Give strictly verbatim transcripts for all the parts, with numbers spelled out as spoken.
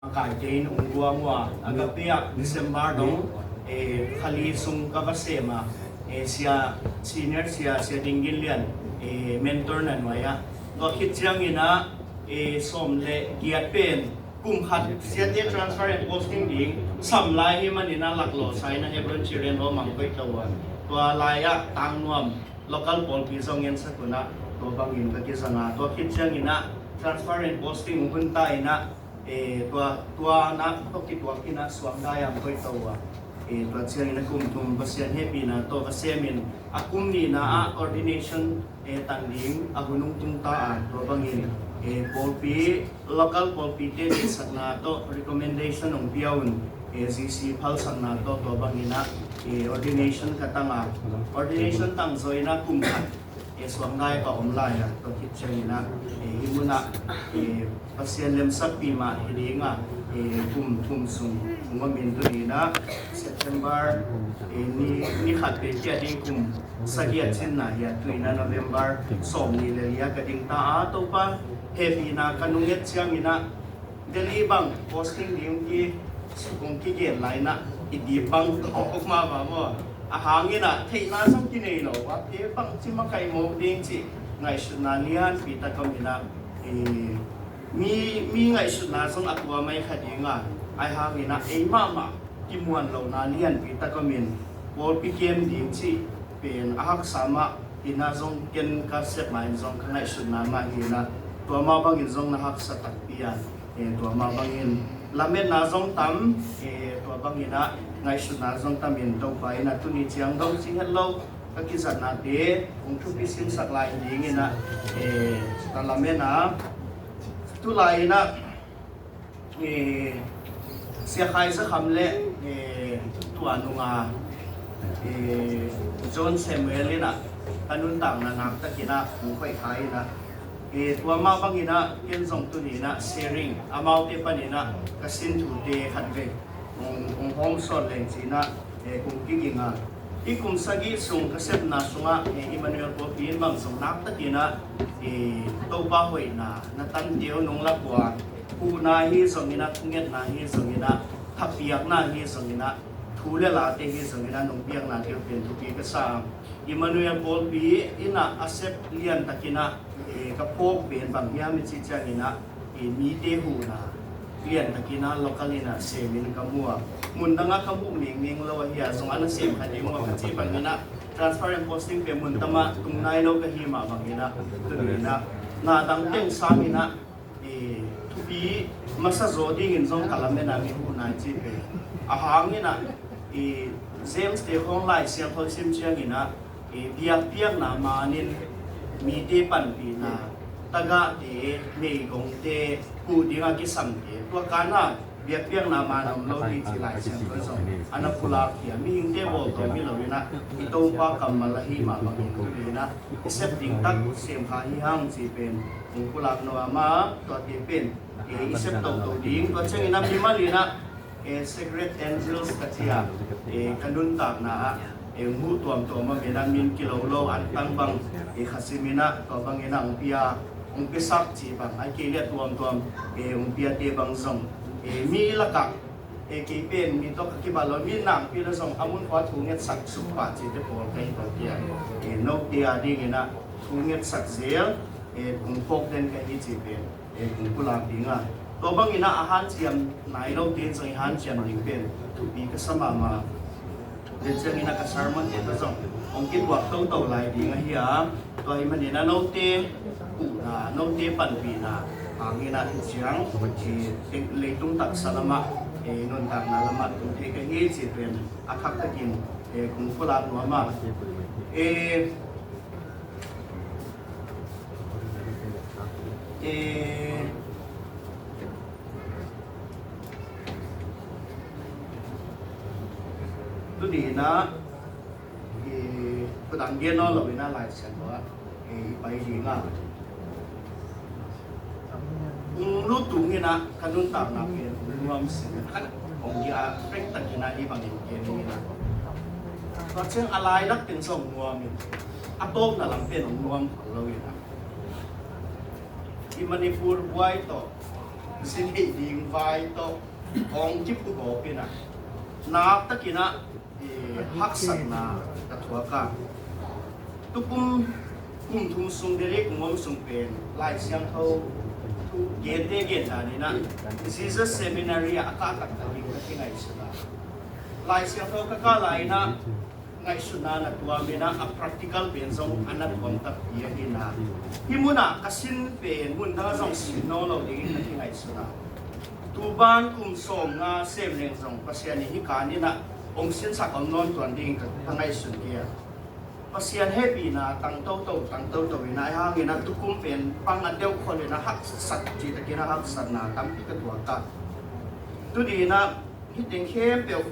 Kaite in ung guang ua, a ka pia December dong, eh, khali sung ka va sem a, eh, sia, senior sia, sia Ding Gin Lian, eh, mentor na nuai a. Tua khit ciangin ah, eh, sawm le giat pen, kum khat siate transfer and posting ding, sam lai hi manin ah laklawh sa in ah Hebron Children Home ah koih to ua. Tua lai ah Tangnuam local pawlpi zong en sak un ah, tua bangin ka kizang a. Tua khit ciangin ah transfer and posting hun ta in ah, eh, tua, tua na tawh kituak in ah Suangdai ah koih to ua. Eh, tua ciangin ah kum thum Pasian hehpihna tawh va sem in a kum nihna ah ordination, eh, tan ding a hun ung tung ta a, tua bangin, eh, pawlpi, local pawlpite deihsakna tawh recommendation ong pia un, eh, G C phalsakna tawh tua bangin ah, eh, ordination ka tang a, ordination tang zaw in ah kum khat, eh, Suangdai ka om lai a, tua khit ciangin ah, eh, hih mun ah, eh, Pasian lemsakpih mah hi ding a, eh, kum thum sung ung om in tu ni in ah September, eh, ni, ni khat pen kia ding kum sagih a cinna hi a, tu in ah November sawmnih le li ah ka ding ta a, Topa hehpihna ka nung et ciangin ah Delhi bang posting ding ki, kong kigen lai in ah i dip bang tawk mah va maw. A hangin ah theihna zong kinei lo a, te bangci makaih mawk ding cih ngaihsutna lianpi tak om in ah, eh, mi, mi ngaihsutna zong a tua mai kha ding a, ahi hangin ah ei mahmah kimuan lohna lianpi tak om in pawlpi kem ding cih pen a haksa mah in ah zong ken ka sep mah in zong ka ngaihsutna mah hi in ah, tua mah bangin zong na haksa takpi a, eh, tua mah bangin lametna zong tam, eh, tua bangin ah ngaihsutna zong tam in Topa in ah tuni ciang dong cing het lo ka kizatnate ung thupi sinsak lai ding in ah, eh, ka lamen a, tu lai in ah, eh, Sia Khai Za Kham le, eh, tua nunga, eh, John Samuel in ah ka nuntakna nak takin ah ung khoih kha in ah, eh, tua mah bangin ah ken zong tuni in ah sharing amaute panin ah ka sin thute khat vei ung, ung hawm sawt leng ci in ah, eh, kong kiging a. Hih kum sagih sung ka sepna sungah, eh, Emmanuel pawlpi in bang zong nak takin ah, eh, Topa hoihna na tante uh nong lak uh a, huhna hi zongin ah, thungetna hi zongin ah, thapiakna hi zongin ah, thu le late hi zongin ah nong piaknate uh pen thupi ka sa. Emmanuel pawlpi in ah a sep lian takin ah, eh, ka phawk pen bang hiam i cih ciangin ah, eh, mite huhna lian takin ah local in ah semin ka mu a. Mun dangah ka muh mengmeng lo ahi a, zong a nasem kha ding uh a ka cih bangin ah transfer and posting pen mun tam ah tung nai lo ka hi mah bangin ah, tuni in ah na dang teng sangin ah, eh, thupi masa zaw dingin zong ka lamen a, mi huhna i cih pen. A hangin ah, eh, James te khawng Lai Siangtho i sim ciangin ah, eh, biakpiakna manin mite panpihna, tagahte, meigongte, huh ding a kisamte, tua kan ah biakpiakna man om lo hi ci Lai Siangtho zong a na pulak hi a, mihingte bawltawm hi lo in ah i Topa kammal ahi mah bangin tuni in ah i sep ding tak sem kha hi hang ci pen kong pulak nuam a, tuate pen, eh, i sep toto ding. Tua ciangin ah mimal in ah, eh, Sacred Angels ka ci a, eh, ka nuntakna ah, eh, ung huh tuamtuam a, min a min kilo lo, an tang bang, eh, khasim in ah, tua bangin ah ung pia, ung piasak ci bang, a kei le tuamtuam, eh, ung piate bang zong, eh, mi lakah, eh, kei pen mi tawh ka kibat lo, mi nakpi le zong a mun khua thu ngetsak suk pah cite pawl ka hi tawh tia, eh, note a dingin ah thu ngetsak zel, eh, kong phawk den ka hi ci pen, eh, kong pulak ding a. Tua bangin ah a hanciam nai lo tein zong i hanciam ding pen thupi ka sa mahmah. Tua ciangin ah ka sermon te tawh zong hong kituak toto lai ding ahi a, tua ahih manin ah note huhna, note panpihna hangin ah hih ciang, eh, leitung taksa lamah, eh, nuntakna lamah tung thei ka hi ci pen a khak takin, eh, kong pulak nuam a. Eh, Eh, tuni in ah, eh, tua dang gen nawn lo in ah Lai Siangtho ah, eh, i pai ding a. Ung lut tung in ah ka nuntakna pen ung nuam sin khat hong hi a, rek takin ah hih bangin gen ning in ah. Tua ciang a lailak pen zong nuam in, a tawpna lam pen ung nuam khol lo in ah. I Manipur buai tawh, Sin theih ding vai tawh hong kiphugawp in ah, naktakin ah, eh, haksatna ka thuak a. Tukum kum thum sung Delhi kong om sung pen Lai Siangtho thu gente gen danin ah, Jesus Seminary ah a kah taktak ding ka kingaihsun a. Lai Siangtho ka kah lai-in ah ngaihsutna na tuam in ah, a practical pen zong a na tuam takpi ahi in ah, hih munah ka sin pen mun dang ah zong sin nawn lo dingin ka kingaihsun a. Tu ban kum sawmnga sem leng zong Pasian in hih kan in ah hong sinsak om nawn tuan dingin ka, ka ngaihsun kei a. Pasian hehpihna tang toto, tang toto in ah, ahi hangin ah tukum pen pang a deuh khol in ah haksat, citakin ah haksatna tampi ka tuak a. Tuni in ah hih teng khempeuh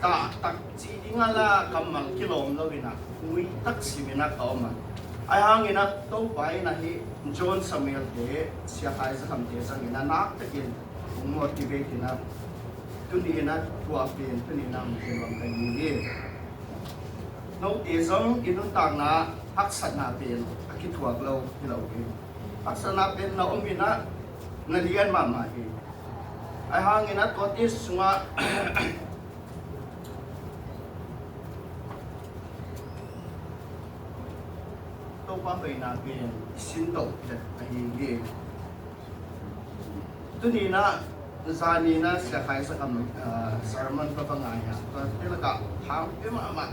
taktak cih ding a la kammal kilawm lo in ah, nui tak sim in ah ka om a. Ahi hangin ah Topa in ah hih John Samuel te, Sia Khai Za Kham te zangin ah naktakin hong motivate in ah, tuni in ah tua pen tuni in ah hong tel nuam ka hi hi. Note zong i nuntakna haksatna pen a kithuak lo hi lo hi. Haksatna pen na om in ah na lian mahmah hi. Ahi hangin ah tuate sungah Topa hoihna pen i sin toh tet ahi hi. Tuni in ah, zani in ah Sia Khai Za Kham, ah, sermon ka va ngai a, tua te lakah thang pia mahmah.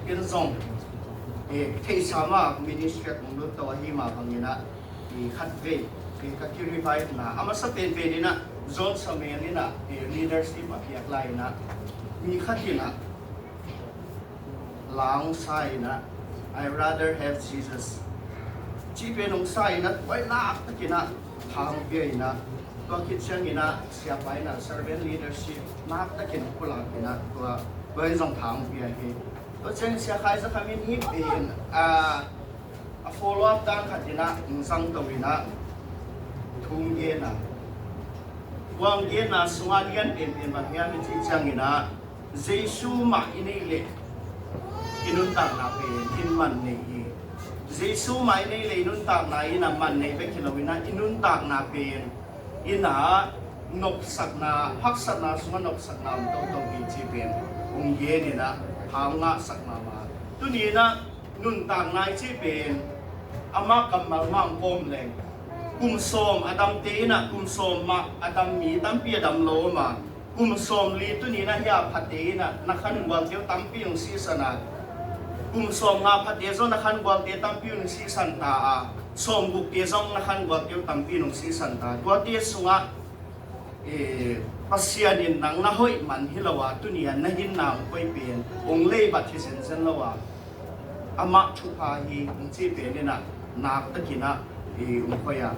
Ken zong, eh, theihsa mah ministry ah kong lut to ahi mah bangin ah, i khatvei, eh, ka ki-revive na. A masa penpen in ah John Samuel in ah, eh, leadership a piak lai in ah, mi khat in ah la hong sa in ah, "I rather have Jesus," cih pen hong sa in ah, tua in ah naktakin ah tha hong pia in ah, tua khit ciangin ah siapa in ah servant leadership naktakin pulak in ah, tua, tua in zong tha hong pia hi. Tua ciangin Sia Khai Za Kham in hih pen, ah, a follow up dan khat in ah hong zang to in ah, thu hong gen a. Tua hong genna sungah lian penpen bang hiam i cih ciangin ah, Jesu mah i neih leh i nuntakna pen in man nei hi. Jesu mah i neih leh i nuntakna in ah man nei bek hi lo in ah, i nuntakna pen in ah nopsakna, haksatna sungah nopsakna om toto hi cih pen hong gen in ah, tha hong ngahsak mahmah. Tuni in ah nuntakna i cih pen amah kammal mah hong kawm leng, kum sawm a damte in ah, kum sawm mah a dam mi tampi a dam lo om a, kum sawmli tuni in ah hih a phate in ah na khangualte uh tampi hong sisan a, kum sawmnga phate zong na khangualte tampi hong sisan ta a, sawmgukte zong na khangualte uh tampi hong sisan ta. Tuate sungah, eh, Pasian in nang na hoih man hi lo a, tuni a na hinna hong koih pen hong leibat hi zenzen lo a, amah thupha hi hong cih pen in ah naktakin ah, eh, hong koih a.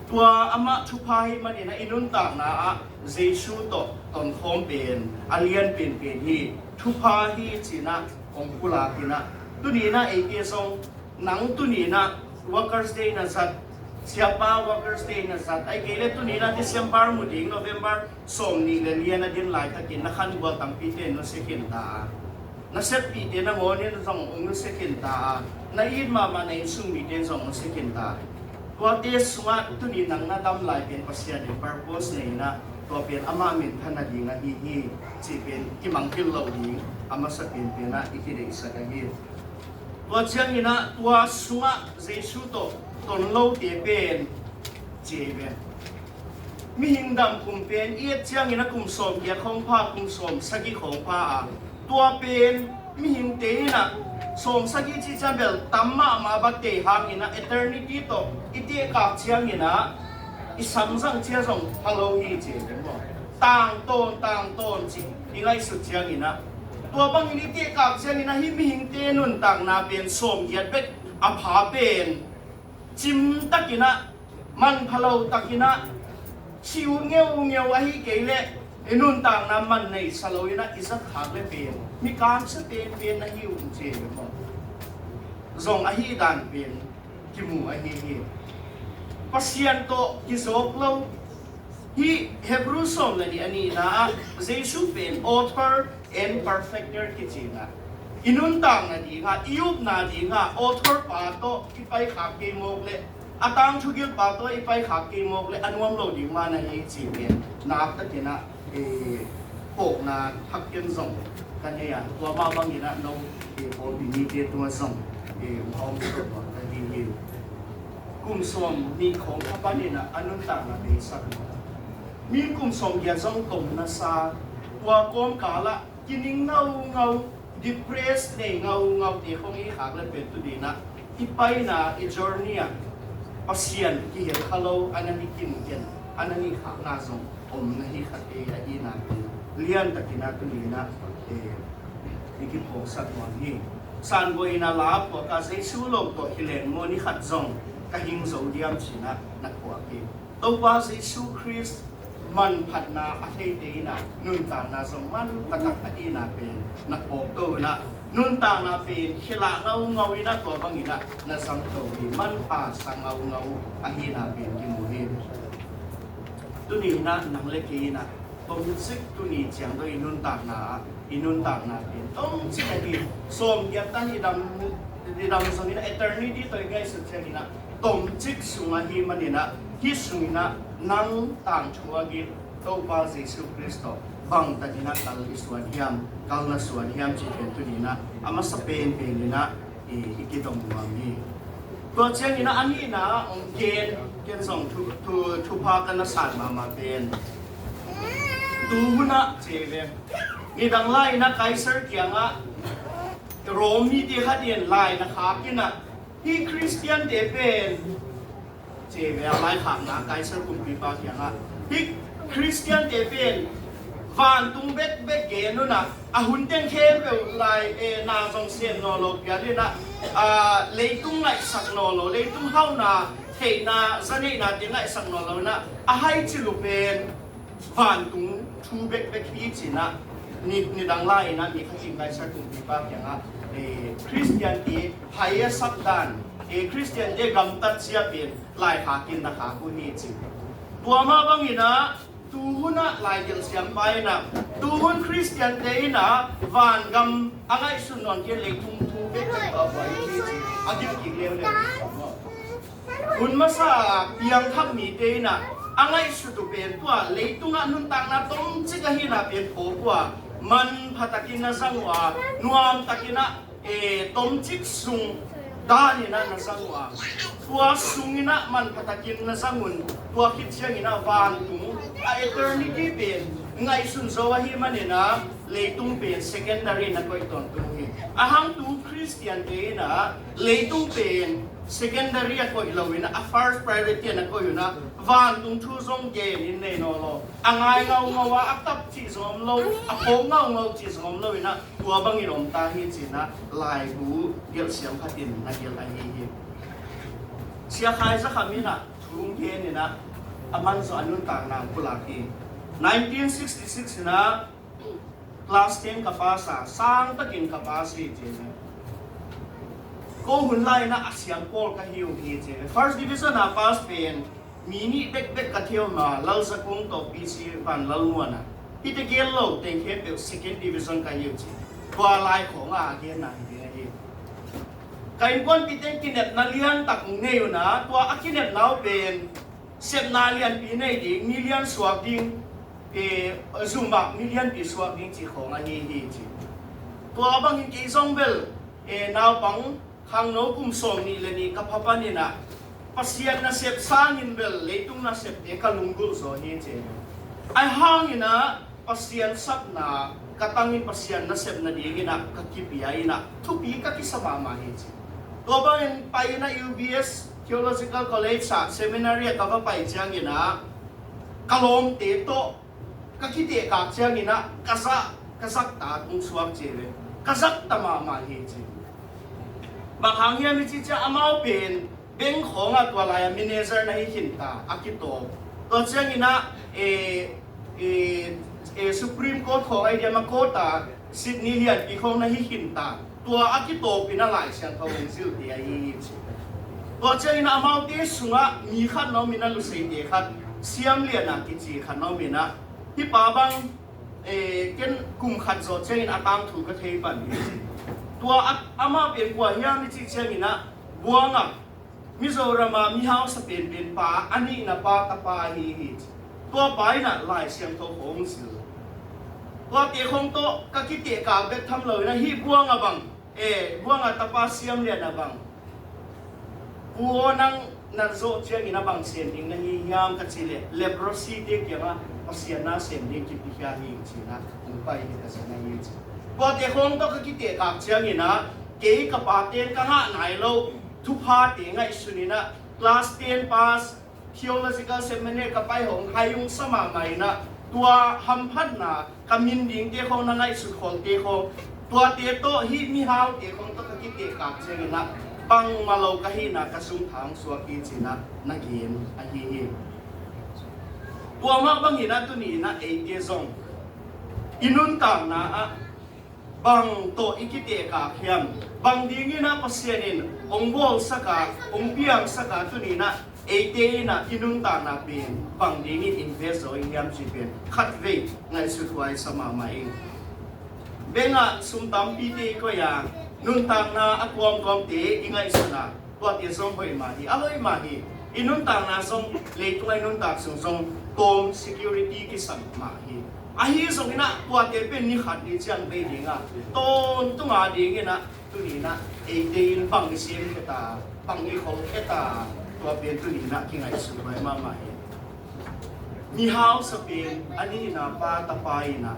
Tua amah thupha hi manin ah i nuntakna ah Jesu tawh tonkhawm pen a lian penpen hi. Thupha hi ci-in ah hong pulak in ah, tuni in ah eite zong, nang tuni in ah Workers' Day na zat, siapa Workers' Day na zat, ahih kei leh tuni in ah December mu ding, November sawmnih le li a na din laitakin na khangual tampite in nusia khin ta a, na seppihte nangawn in zong hong nusia khin ta a, na it mahmah na innsung mite in zong hong nusia khin ta. Tuate sungah tuni nang na dam lai pen Pasian in purpose nei in ah, tua pen amah minthan nading ahi hi cih pen kimangpil loh ding a masa penpen ah i kideihsak ahi. Tua ciangin ah tua sungah Jesu tawh ton lote pen ci ei ve. Mihing dam kum pen i et ciangin ah kum sawmgiat khawng pha, kum sawmsagih khawng pha a, tua pen mihingte in ah sawmsagih cih ciang bel tam mahmah bek, tua hangin ah eternity tawh i tehkak ciangin ah i samzang ciang zong pha lo hi ci ei ve maw. Tangtawn, tangtawn cih i ngaihsut ciangin ah, tua bangin i tehkak ciangin ah hih mihingte nuntakna pen sawmgiat bek a pha pen cimtakin ah, manpha lo takin ah, si uh ngeungeu ahih kei leh i nuntakna man nei sa lo in ah i zat khak leh pen mi kamsia penpen na hi uh ci ei ve maw. Zong ahih dan pen kimu ahi hi. Pasian tawh kizawk lo. Hih Hebrew sawm le nih a nihna ah Jesu pen author and perfecter kici in ah, i nuntakna dingah, i upna dingah author pa tawh i paikhak kei mawk leh A tangthu gilpa tawh i paikhak kei mawk le a nuam lo ding mah na hi ci pen naktakin ah, eh, phawkna thak ken zong ka nei a, tua mah bangin ah no, eh, pawlpi mite tungah zong, eh, hong hawm ka hi hi. Kum sawm nih khawng a panin ah a nuntakna beisak. Mi kum sawm giat zong tom na sa, tua kawmkal ah kining ngaungau, depressed nei ngaungau te khawng i khak le pen tu dinah i paina, i journey ah Pasian kihel kha lo a na hi kinken, a na hi khakna zong om na hi kha te a hina pen liantakin ah tu dinah, eh, i kiphawksak nuam hi. Sanbuaina la phuak a Jesu lo tawh hi leng maw ni khat zong ka hing zo diam cinah na phuak hi. Topa Jesu Khrist manphatna a theite inah nuntakna zong manphatak a hina pen na phawkto inah nuntakna pen khilah ngaungau inah tua bang inah na zangto hi. Manpha sa ngaungau a hina pen kimu hi. Tuni inah nang le kei inah tomcik tuni ciang dong i nuntakna ah i nuntakna pen tomcik ahi sawm giat tan i dam, i dam zong inah eternity tawh i ngaihsut ciang inah tomcik sung ahi man inah hih sung inah nang tangthu a gil Topa Jesu Khrist tawh bangtan inah kal i suan hiam, kal na suan hiam cih pen tuni inah a masa penpen inah i, i kidong nuam hi. Tua ciang inah a nihna hong gen, ken zong thu, thu, thupha ka na san mahmah pen tu hunah ci ve. Nidang lai inah Kaisar kiangah Rom mite khat in lai na khak inah hih Khristiante pen ci ve, a lai khakna Kaisar kumpipa kiangah hih Khristiante pen vantung bekbek gen unah a hun teng khempeuh lai, eh, na zong sem naw lo pial inah, ah, leitung ngaihsak naw lo, leitung hauhna theihna zaneihna te ngaihsak naw lo inah a hai cil uh pen vantung thu bekbek hi cinah ni, nidang lai inah mi khat in Kaisar kumpipa kiangah, eh, Khristiante hai a sak dan, eh, Khristiante gamtat sia pen lai khakin na khak uh hi ci. Tua mah bang inah tu hunah lai gelh siampa inah tu hun Khristiante inah vangam a ngaihsun nawn kei leitung thu bekbek tawh a buai hi ci. A gil kik leuleu. Hun masa piangthak mite inah a ngaihsut uh pen tua leitungah nuntakna tomcik a hina pen phawk uh a manpha takin na zang uh a nuamtakin ah, eh, tomcik sung dan inah na zang uh a tua sung inah manpha takin na zang un tua khit ciang inah vantung a eternity pen ngaihsun zo ahi man inah leitung pen secondary na koih tawntung hi. A hang tu Khristiante inah leitung pen secondary a koih lo inah a first priority a na koih unah vantung thu zong gen in nei naw lo. A ngai ngaungau a, a tap cih zong om lo, a phawk ngaungau cih zong om lo inah tua bangin om ta hi cinah laibu gelh siam khat in na gelh ahi hi. Sia Khai Za Kham inah thu gen inah a man zaw a nuntakna pulak hi. Nineteen sixty-six inah class ten ka pass a, sang takin ka pass hi ci ve. Ko hun lai inah a siam pawl ka hi uh hi ci ve. First division a pass pen mi nih bekbek ka thei uh a, Lal Za Kung tawh P C Van Lal Muan a. Hihte gel lo teng khempeuh second division ka hi uh ci. Tua lai khawng a genna hi ding ahi. Ka innkuanpihte kinepna liantak nei unah tua a kinepna uh pen sepna lianpi nei ding, mi lian suak ding, eh, zumah mi lianpi suak ding cih khawng ahi hi ci. Tua bangin kei zong bel, eh, naupang khangno kum sawm nih le nih ka pha panin ah Pasian nasep sangin bel leitung nasepte ka lunggulh zaw hi ci. Ahi hangin ah Pasian sapna ka tangin Pasian nasep nadingin ah ka kipia in ah thupi ka kisa mahmah hi ci. Tua bangin pai in ah U B S Theological College ah seminary ah ka va pai ciangin ah ka lawmte tawh ka kitehkak ciangin ah ka zak, ka zakta kong suak ci ve. Ka zakta mahmah hi ci. Bang hang hiam i cih ciang amau pen bank khawng ah tua lai-ah manager na hi khin ta, a kitawp. Tua ciangin ah, eh, eh, eh, Supreme Court khawng ah i diam a court ah Sydney lianpi khawng na hi khin ta. Tua a kitawp in ah Lai Siangtho hong zilte ahi hi ci. Tua ciangin ah amaute sungah mi khat na om in ah Luseite khat, Siam Lian a kici khat na om in ah, hih pa bang, eh, ken kum khat zawh ciangin a tangthu ka thei pan hi ci. Tua a, amah pen kua hiam i cih ciangin ah Buang ah Mizoram a mihausa penpen pa a nihna pa tapa ahi hi. Tua pa in ah Lai Siangtho khawng zil. Tuate khawng tawh ka kitehkak bek tham lo in ah hih Buang a bang, eh, Buang a tapa Siam Lian a bang, Pu Aw, nang na zawh ciangin a bang sem ding na hi hiam ka cih leh, leprosy te kiangah Pasian na sem ding kipikhia hi ci-in ah hong pai hi ka zang ahi ci. Tuate khawng tawh ka kitehkak ciangin ah kei ka pate'n ka ngah nai lo thuphate ngaihsun in ah class ten pass, theological seminary ka pai hong hai ung sa mahmah in ah, tua hamphatna ka min dingte khawng na ngaihsut kholte khawng, tuate tawh hih mihaute khawng tawh ka kitehkak ciangin ah bangmah lo ka hihna ka sung thang suak hi ci-in ah na gen ahi hi. Tua mah bangin ah tuni in ah eite zong i nuntakna ah bang tawh i kitehkak hiam? Bang dingin ah Pasian in hong bawlsak a, hong piangsak a, tuni in ah eite in ah i nuntakna pen bang dingin invest zaw i hiam cih pen khatvei ngaihsut huai sa mahmah ing. Bank ah sum tampite i koih a, nuntakna a tuamtuamte i ngaihsun a, tuate zong hoih mah hi, a hoih mah hi. I nuntakna zong, leitung a i nuntak sung zong tawm security kisam mah hi. Ahi zongin ah tuate pen ni khat ni ciang bei ding a, tawntung a dingin ah tuni in ah eite in bang i sem khia ta, bang i khol khia ta, tua pen tuni in ah kingaihsun huai mahmah hi. Mihausa pen a nihna pa tapa in ah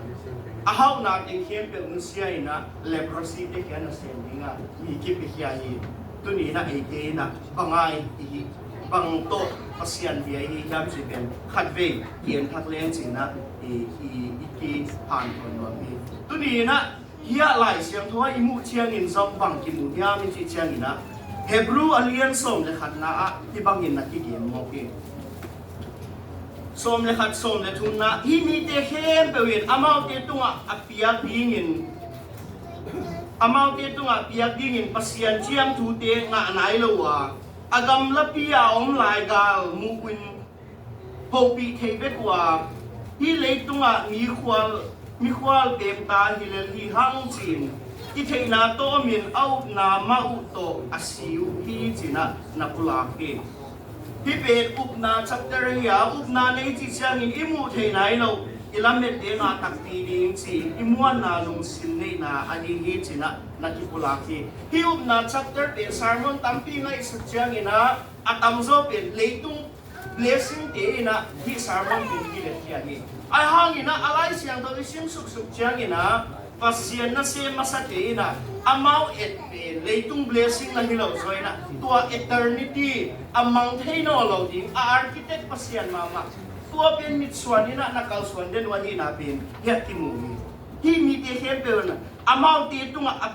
a hauhna teng khempeuh nusia in ah leprosy te kiang na sem ding a mi kipikhia hi. Tuni in ah eite in ah bang a i hi, bang tawh Pasian bia i hi hiam cih pen khatvei ki en thak leng ci-in ah i, i, i kihanthawn nuam hi. Tuni in ah hih Lai Siangtho ah i muh ciangin zong bang kimu hiam i cih ciangin ah Hebrew a lian sawm le khatna ah hih bangin na kigen mawk hi. Sawm le khat, sawm le thumna, hih mite khempeuh in amaute tungah a piak dingin, amaute tungah piak dingin Pasian ciamthute ngah nai lo uh a, a gamlapi a om lai gal muh in hopih thei bek uh a, hih leitungah mikhual, mikhual pemta hi lel hi hang ci-in i theihna tawmin a upna mah uh tawh a si uh hi ci-in ah na pulak hi. Hih pen upna chapter ahi a, upna nei cih ciangin i muh theih nai lo, i lamette ngah takpi ding ci-in i muanna lungsim neihna ahi hi ci-in ah na kipulak hi. Hih upna chapter pen sermon tampi ngaihsut ciangin ah a tamzaw pen leitung blessing te in ah hih sermon pen kilet khia hi. Ahi hangin ah a Lai Siangtho i sim suksuk ciangin ah Pasian nasem masate in ah amau et pen leitung blessing na hi lo zaw in ah tua eternity a mang thei nawn lo ding a architect Pasian mahmah, tua pen mitsuan in ah na kalsuan den uh ahihna pen hiah kimu hi. Hih mite khempeuh in ah amaute tungah a,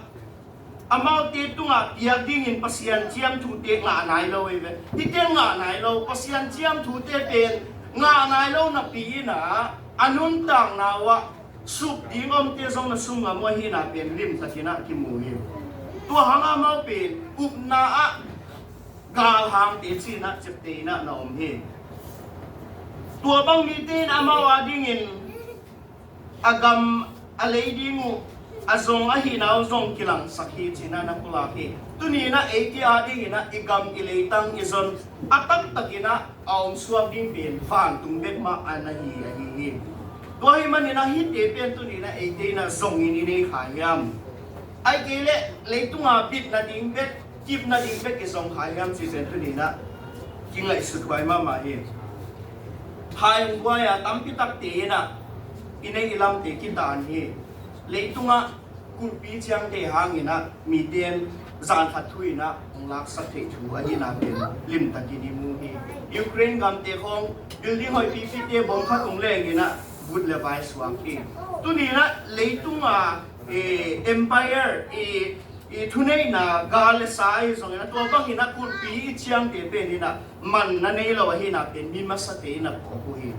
amaute tungah piak dingin Pasian ciamthute ngah nai lo hi ve. Hihte ngah nai lo, Pasian ciamthute pen ngah nai lo napi in ah a nuntakna uh ah sup ding omte zong na sum ngam uh ahihna pen limtakin ah kimu hi. Tua hang amau pen upna ah galhangte ci-in ah ciapteh in ah na om hi. Tua bang mite in amau a dingin a gam a lei ding uh a zong ahihna uh zong kilangsak hi ci-in ah na pulak hi. Tuni in ah eite a dingin ah i gam i leitang i zon a taktakin ah a om suak ding pen vantung bek mah a na hi ahi hi. Tua ahih manin ah hihte pen tuni in ah eite in ah zongin i nei kha hiam? Ahih kei leh leitung a bit nading bek, kip nading bek i zong kha hiam cih pen tuni in ah kingaihsut huai mahmah hi. Hai hong buai a, tampi takte in ah i neih i lamte kitan hi. Leitung ah kulhpi ciangte hangin ah mite in zan khat thu in ah hong laksak theih thu ahihna pen limtakin i mu hi. Ukraine gamte khawng building hoih pipite bom khat hong leng in ah but le vai suak hi. Tuni in ah leitung a, eh, empire, eh, i thuneihna gal le sa ahi zongin ah tua bangin ah kulhpi i ciangte pen in ah man na nei lo ahihna pen mi masate in ah phawk uh hi.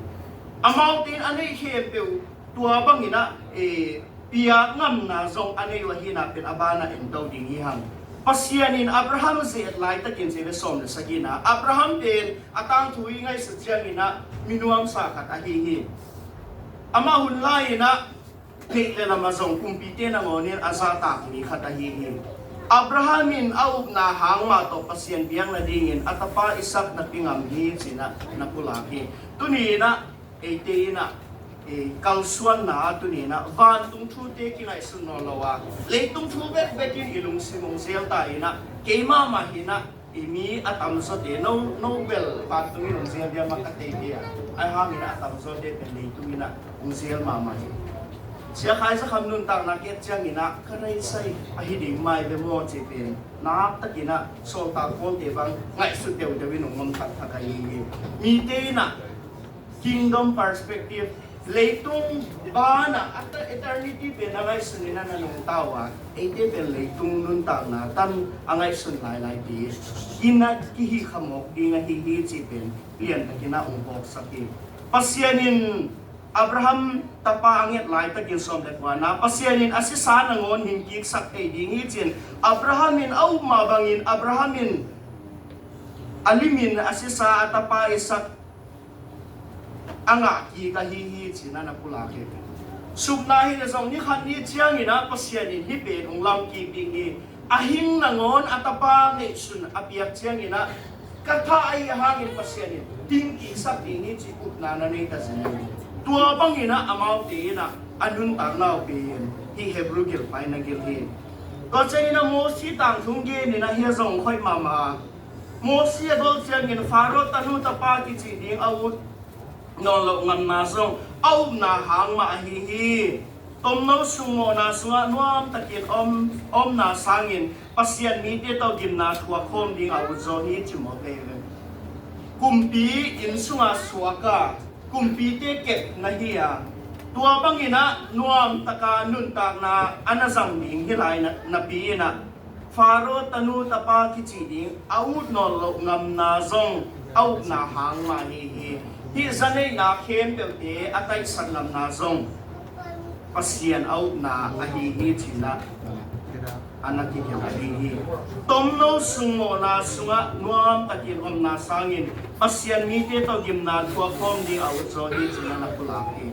Amaute in a neih khempeuh tua bangin ah, eh, piak ngamna zong a nei uh ahihna pen a banah en to ding hi hang. Pasian in Abraham zet laitakin, ci le sawm le sagihna, Abraham pen a tangthu i ngaihsut ciangin ah mi nuamsa khat ahi hi. Amah hun lai-in ah neih le lamah zong kumpite nangawnin a zahtak mi khat ahi hi. Abraham in a upna hang mah tawh Pasian biak nadingin a tapa Isak na pia ngam hi ci-in ah na pulak hi. Tuni in ah eite in ah, e, kalsuanna tuni in ah vantung thute kingaihsun nawn lo a, leitung thu bekbek in i lungsim hong zel ta in ah, keimah mah hi in ah, i mi a tamzawte, no, no bel vantung in hong zel diam a ka teite a, ahi hangin ah a tamzawte pen leitung in ah hong zel mahmah hi. Sia Khai Za Kham nuntakna ka et ciangin ah ka reisai ahi ding mai ve maw cih pen naktakin ah sawltak pawlte bang ngaihsut deuhdeuh in hong om thakthak ahi hi. Mite in ah kingdom perspective, leitung banah a ta-, eternity pen a ngaihsun in ah na nungta uh a, eite pen leitung nuntakna tan a ngaihsun lailai pi in ah kihih khamawk ding ahi hi cih pen liantakin ah hong phawksak hi. Pasian in Abraham tapa a nget laitakin sawm le kuana, Pasian in a sisa nangawn hing kiksak thei ding hi ci-in Abraham in a up mah bangin Abraham in a limin a sisa a tapa Isak a ngah kik ahi hi ci-in ah na pulak hi. Supna hi leh zong ni khat ni ciangin ah Pasian in hih pen hong lam kik ding hi. A hing nangawn a tapa neihsun a piak ciangin ah ka thah ahih hangin Pasian in hing kiksak ding hi cih upna na nei ta zen hi. Tua bangin ah amaute in ah a nuntakna uh pen hih Hebrew gilpai na gil hi. Tua ciangin ah Mosi tangthu gen in ah hih zong khoih mahmah a, Mosi a gol ciangin Faro tanu tapa kici ding a ut nawn loh ngamna zong a upna hang mah ahi hi. Tomno sung mawhna sungah nuamtakin om, omna sangin Pasian mite tawh gimna thuak khawm ding a ut zaw hi ci mawk hi. Kumpi inn sungah suak a, kumpite kep na hi a, tua bangin ah nuamtaka nuntakna a na zang ding hi lai na, napi in ah Faro tanu tapa kici ding a ut nawn loh ngamna zong a upna hang mah ahi hi. Hih zaneihna khempeuhte a taihsan ngamna zong Pasian a upna ahi hi ci-in ah a na kigen ahi hi. Tomno sung mawhna sungah nuamtakin omna sangin Pasian mite tawh gimna thuak khawm ding a ut zaw hi ci-in ah na pulak hi.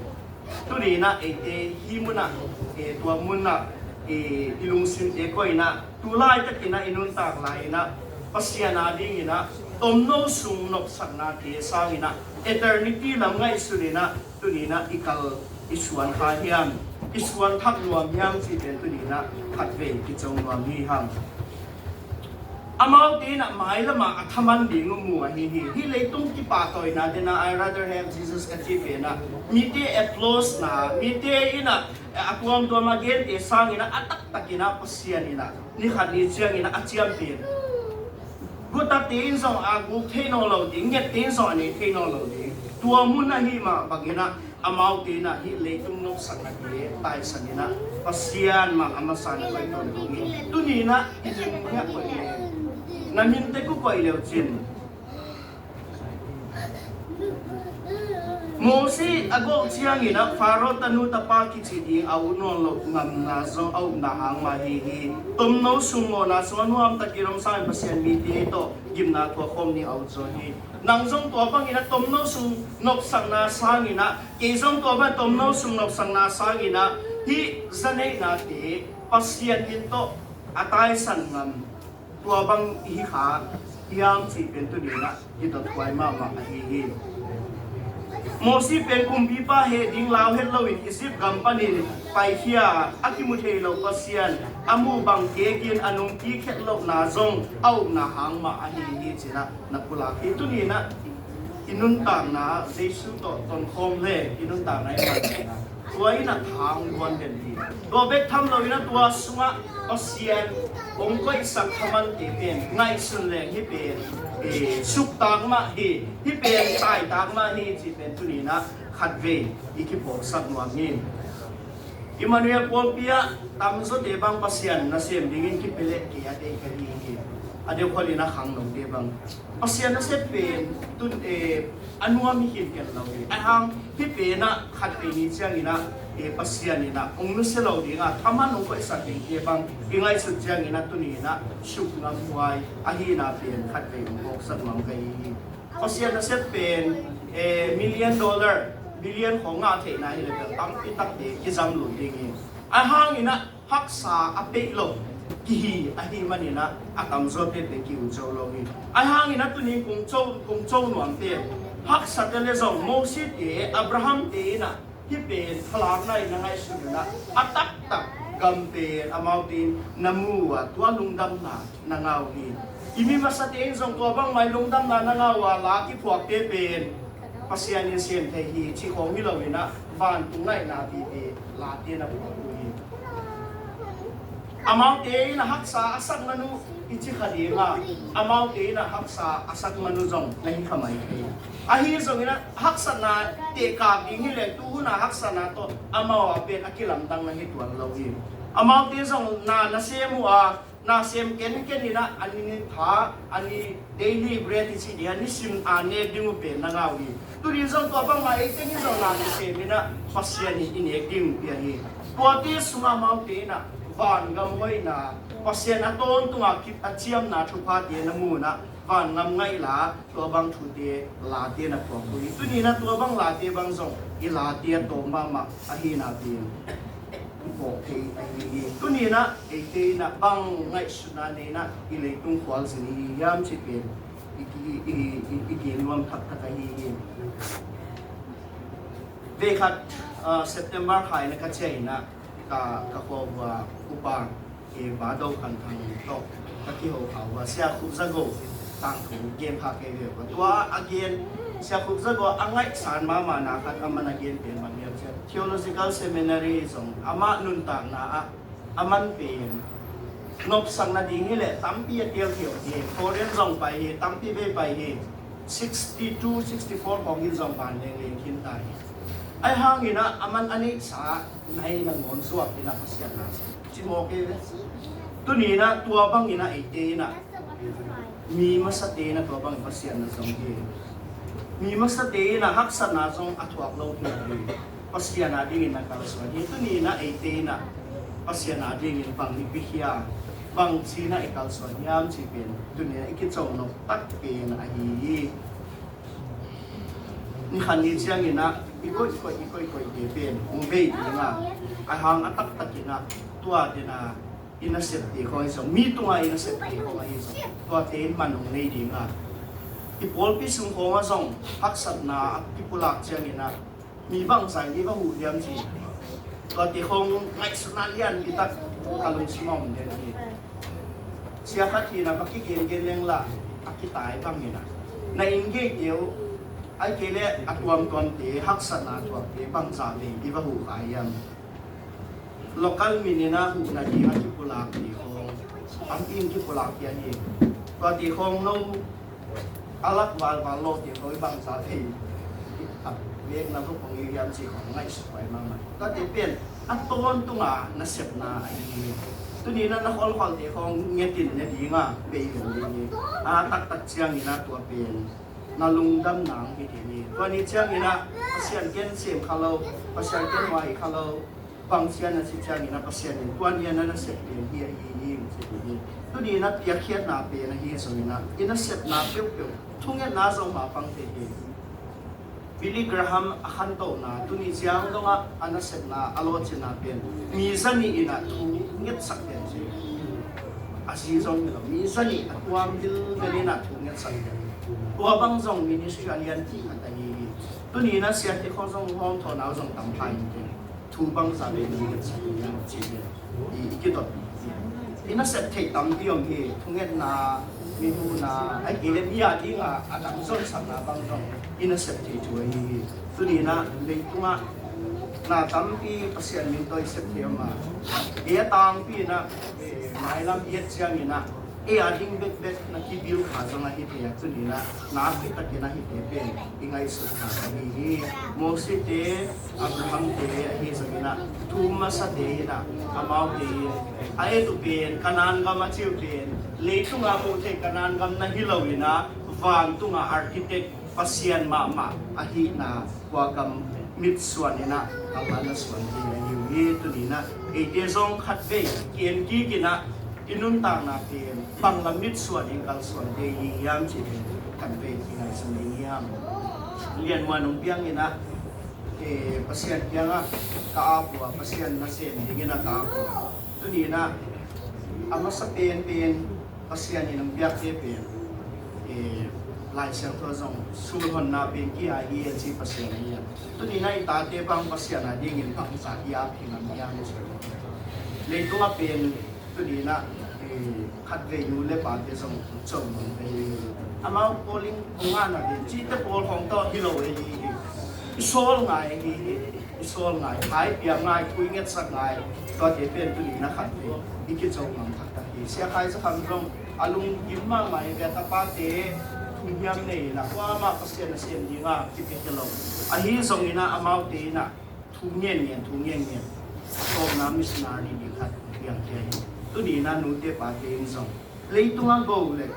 Tuni in ah eite hih munah, e, tua munah, e, i lungsimte koih in ah tu laitakin ah i nuntak lai in ah Pasian a dingin ah tomno sung nopsaknate sangin ah eternity lam ngaihsun in ah tuni in ah i kal i suan kha hiam, i suan thak nuam hiam cih pen tuni in ah khatvei kico nuam hi hang. Amaute in ah mailamah a thaman ding uh mu ahi hi. Hih leitung kipahtawina den ah I rather have Jesus ka cih pen ah mite applause na, mite in ah a tuamtuam a gente sangin ah a taktakin ah Pasian in ah ni khat ni ciangin ah a ciamteh gutate in zong a guk thei nawn lo ding, ngette in zong a nei thei nawn lo ding. Tua mun ahih mah bangin ah amaute in ah hih leitung nopsaknate taisan in ah Pasian mah a masa na koih tawntung hi. Tuni in ah i min hiah koih le, na min tek uh koih leu cin. Mosi a gol ciangin ah Faro tanu tapa kici ding a ut nawn loh ngamna zong a upna hang mah ahi hi. Tomno sung mawhna sungah nuamtakin om sangin Pasian mite tawh gimna thuak khawm ding a ut zaw hi. Nang zong tua bangin ah tomno sung nopsakna sangin ah, kei zong tua bang tomno sung nopsakna sangin ah hih zaneihnate Pasian min tawh a taisan ngam tua bang i hi kha hiam cih pen tuni in ah kitothuai mahmah ahi hi. Mosi pen kumpipa heh ding lau het loin Egypt gam panin paikhia a, kimu thei lo Pasian a muh bang kekin a nungkik het lohna zong a upna hang mah ahi hi ci-in ah na pulak hi. Tuni in ah i nuntakna Jesu tawh tonkhawm le i nuntakna i man tua in ah tha hong guan den hi. Tua bek tham lo in ah tua sungah Pasian hong koihsak thamante pen ngaihsun leng hih pen, eh, suktak mah hi, hih pen taitak mah hi cih pen tuni in ah khatvei i kiphawksak nuam hi. Emmanuel pawlpi ah tamzawte bang Pasian nasem dingin kipia leh kei a deih ka hi hi. A deuh khualin a khangnote bang Pasian nasep pen tun, eh, a nuam hi khin ken lo hi. A hang hih pen ah khatvei ni ciangin ah, eh, Pasian in ah hong nusia lo ding a thaman hong koihsak dingte bang i ngaihsut ciangin ah tuni in ah suk ngamhuai ahihna pen khatvei hong phawksak nuam ka hi hi. Pasian nasep pen, eh, million dollar, billion khawng ngah theihna hi leh bel tampi takte kizam lut ding hi. A hangin ah haksa a peih lo, kihi ahih manin ah a tamzaw tete ki-ut zo lo hi. Ahi hangin ah tuni kung co, kung co nuamte, haksate le zong Mosite, Abrahamte in ah hih pen thalakna in na ngaihsun un ah a taktak gam pen amaute in na mu uh a, tua lungdamna na ngah uh hi. I mi masate in zong tua bangmah i lungdamna na ngah uh a, la kiphuakte pen Pasian in sem thei hi cih khawng hi lo in ah vantung ngaihna tete late na phuak uh hi. Amaute in a haksa a sak man uh i ci kha ding a, amaute in a haksa a sak man uh zong na hi kha mai thei. Ahi zongin ah haksatna tehkak ding hi leh, tu hun a haksatna tawh amau a pen a kilamdang na hi tuan lo hi. Amaute zong na na sem uh a, na sem kenken in ah a ni tha, a ni daily bread i cih ding a, nisim a nek ding uh pen na ngah uh hi. Tuni in zong tua bangmah ei teng in zong na na sem in ah Pasian in i nek ding uh pia hi. Tuate sungah amaute in ah vangam hoihna, Pasian a tawntung a kip a ciamna thuphate na mu un ah vangam ngaih la, tua bang thute late na phuak uh hi. Tuni in ah tua bang late bang zong i late a tawm mahmah ahihna pen i phawk thei ahi hi. Tuni in ah eite in ah bang ngaihsutna nei in ah i leitung khualzin i hi hiam cih pen i, i, i, i, i gen nuam thakthak ahi hi. Vei khat, ah, September kha in ah ka ciah in ah ka, ka khua uh a upa, eh, Pa Do Khan Thang tawh ka kiho kha uh a, Sia Khup Za Go tangthu gen kha kei ve uh a. Tua a gen, Sia Khup Za Go a ngaihsan mahmahna khat aman a gen pen bang hiam cih leh, Theological Seminary zong amah nuntakna ah aman pen nopsak nading hi leh tampi a tel thei uh hi. Foreign zong pai hi, tampi vei pai hi. Sixty-two, sixty-four khawng hi zong vanleng leng khin ta hi. Ahi hangin ah aman a neihsa nai nangawn zuak in ah Pasian na sem, ci mawk hi ve. Tuni in ah tua bangin ah eite in ah mi masate in ah tua bangin Pasian na zong hi. Mi masate in ah haksatna zong a thuak lo hi. Pasian a dingin na kalsuan hi. Tuni in ah eite in ah Pasian a dingin bang i pikhia, bang ci in ah i kalsuan hiam cih pen tuni in ah i kico nop tak pen ahi hi. Ni khat ni ciangin ah i koihkoih, i koihkoihte pen hong vei ding a, a hang a taktak in ah tuate na i nasepte khawng ahi zong, mi tungah i nasepte khawng ahi zong, tuate in man hong nei ding a, i pawlpi sung khawngah zong haksatna a kipulak ciangin ah mi bangzah in i va huh hiam cih, tuate khawng ngaihsutna lianpi tak ka lungsim ah om den hi. Sia khat hi in ah va kigengen leng lah a kitai bangin ah na inn geite uh, ahih kei leh a tuamtuamte, haksatna a thuakte bangzah vei i va huh kha hiam. Local mi in ah huhna ding a kipulakte khawng tampi in kipulak hi a hi. Tuate khawng no a lak valval lawhte khawng i bangzah vei a vekna va pang i hiam cih khawng ngaihsut huai mahmah. Tuate pen a tawntung a nasepna ahi hi. Tuni in ah na khualkhualte khawng nget in ne ding a, bei lo ding hi. A taktak ciangin ah tua pen na lungdamna hong hi ding hi. Tua ni ciangin ah Pasian ken sem kha lo, Pasian ken huai kha lo, bang ci a na cih ciangin ah Pasian in tua ni a na nasep pen hi ahi hi, hong ci ding hi. Tuni in ah piakkhiatna pen ahi zongin ah i nasepna peuhpeuh thungetna zong mah pang thei hi. Billy Graham a khantohna, tuni ciang dongah a nasepna a lawhcinna pen mi zanih in ah thu ngetsak pen ci. A zi zong hi lo, mi zanih a tuam bilbel in ah thu ngetsak pen. Tua bang zong ministry a lianpi khat ahi hi. Tuni in ah siate khawng zong hong thawhna uh zong tam pha in teh, thu bangzah vei na ngetsak uh hiam cih pen i, i kidot. I nasep theih tampi om hi. Thungetna, mi huhna, ahih kei leh mi a ding a a dang zonsakna bang zong i nasep theih thu ahi hi. Tuni in ah leitungah na tampi Pasian min tawh i sep thei om a, ei a tangpi in ah, eh, mailam i et ciangin ah ei a ding bekbek na kibil kha zong ahi thei a, tuni in ah nakpi takin ahi thei pen i ngaihsut kha ahi hi. Mosite, Abrahamte ahi zongin ah, thu masate in ah amaute in a et uh pen, Kanaan gam a ci uh pen, leitungah muh theih Kanaan gam na hi lo in ah, vantung a architect Pasian mahmah ahihna kua gam mitsuan in ah a man a suan hi ahi uh hi. Tuni in ah eite zong khatvei ki-en kik in ah i nuntakna pen bang lam mitsuan in kalsuan hi hiam cih pen khatvei i ngaihsun ding hiam. Lian Muan hong piang in ah, eh, Pasian kiangah ka ap uh a, Pasian nasem dingin ah ka ap uh a, tuni in ah A masa penpen Pasian in hong piakte pen, eh, Lai Siangtho zong sulhonna pen kia hi a ci Pasian ahi a. Tuni na i tate bang Pasian a dingin bangza i ap hi ngam hiam? Leitung a pen tuni na, eh, khatvei nu le pate zong co mong ve hi. Amau calling hong ngahna ve cite pawl khong tawh hi lo ve hi. I sawl ngai hi. I sawl ngai, hai piak ngai, thu i ngetsak ngai. Tuate pen tuni na khat ve i kico ngam thakthak hi. Sia Khai Za Kham zong a lungkim mahmah hi ve, a tapate thu hiam nei in a, kuamah Pasian a sem ding a kipia hi lo. Ahi zongin a, amaute in a thu ngen ngen, thu ngen ngen, a tawpna missionary ding khat piang khia hi. Tuni na nute pate in zong leitung a go le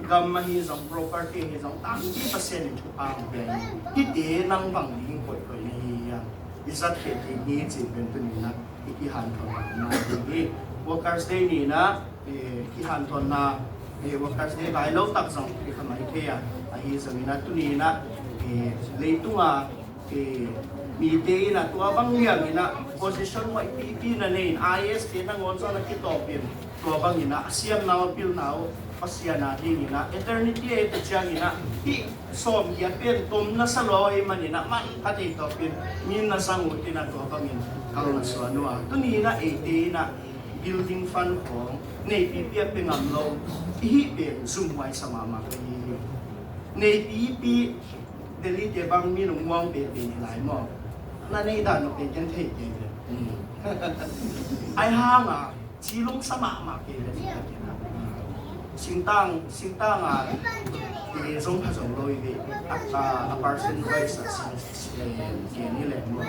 gam ahi zong, property ahi zong, tampi Pasian in thupha hong pia hi. Hihte nang bang ding koihkoih na hi hiam? I zat khia ding hi cih pen tuni na i kihanthawn na hi. Workers' Day ni na, eh, kihanthawnna, eh, Workers' Day vai lo tak zong i kha mai thei a, ahi zongin a tuni na, eh, leitung a Eh, mite in a tua bang liang in a position hoih pipi na nei in, I A S te nangawn zong a kitawp in, tua bang in a a siamna uh, a pilna uh Pasian a ding in a eternity a et uh ciang in a, hih sawm giat pen tom na sa lo ahih man in a, man ka thei tawp in mi na zang uh in a, tua bang in kal na suan uh a. Tuni in a eite in a building fund khawng nei pipi a pia ngam lo i hih pen zumhuai sa mahmah ka hi hi. Nei pipi Delhi te bang mi nung muang penpen hi lai maw? Na nei dan uh pen ken thei kei ve. Ai hang a ci lung sa mahmah kei ve. Singtang, singtang a, eh, zong pha zong lo hi ve. A, a, a person voice a si, eh, gen hi leh maw?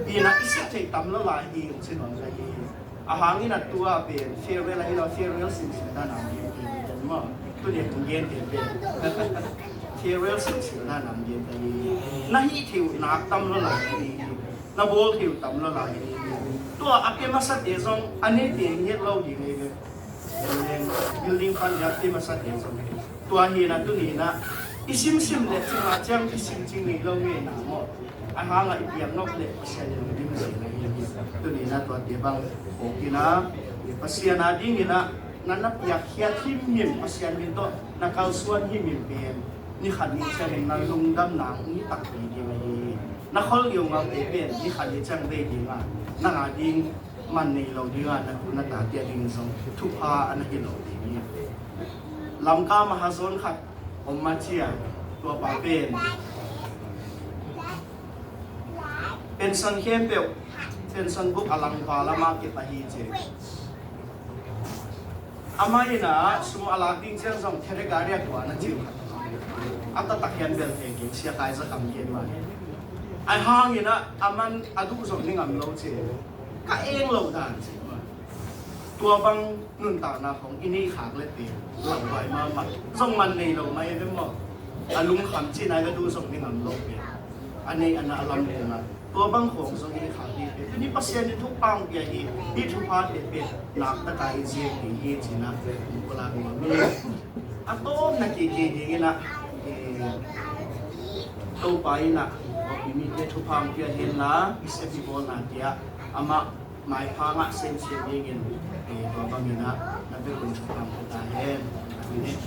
Pi na i sep thei tam lo lai hi, ung ci nuam ka hi. A hang in a tua pen farewell ahi lo, farewell simsim dan a gen te pen maw? Tuni a kong gen te pen farewell simsim dan a gen te hi. Na hih theih uh nak tam lo lai hi. Na bawl theih uh tam lo lai hi. Tua a pia masate zong a neite hi het lo ding hi ve. Building fund a pia masate zong hi. Tua hi na tuni na i simsim le cing a ciang i sim cing ngei lo ngei na maw? A hang a i piang nop le Pasian in dim zai na hi hi. Tuni na tuate bang phawk in a, Pasian a ding in a na na piak khiat himhim, Pasian min tawh na kalsuan himhim pen ni khat ni ciangin na lungdam nang ni tak ni ding ahi hi. Na khol ngiaungau te pen ni khat ni ciang vei ding a, nang a ding man nei lo ding a, na tu na tate a ding zong thupha a na hi lo ding hi. Lamka mahazawn khat om ma cia, tua pa pen pension khempeuh, pension book a langpa lam a kep ahi ci. Amah in a sum a lak ding ciang zong thede gari a tua na ci. A taktak hian bel thei kei, Sia Khai Za Kham gen mah. Ai hang in a, aman a duh zong ni ngam lo ci. Ka eng lo dan ci mah. Tua bang nuntakna khong i neih khak le pen lauhuai mahmah, zong man nei lo mah e ve maw? A lungkham ci nai, ka duh zong ni ngam lo pen a neih a na a lam pen a, tua bang khong zong i neih khak ding pen tuni Pasian in thupha hong pia hi. Hih thuphate pen nak taka i ziak ding hi ci na kong pulak nuam hi. A tawpna kei kei ding in a, eh, Topa in a i mite thupha hong pia hen la, i sep i bawlna te ah amah maipha ngah semsem dingin, eh, tua bangin ah na bek un thupha hong pia ta hen. Amen.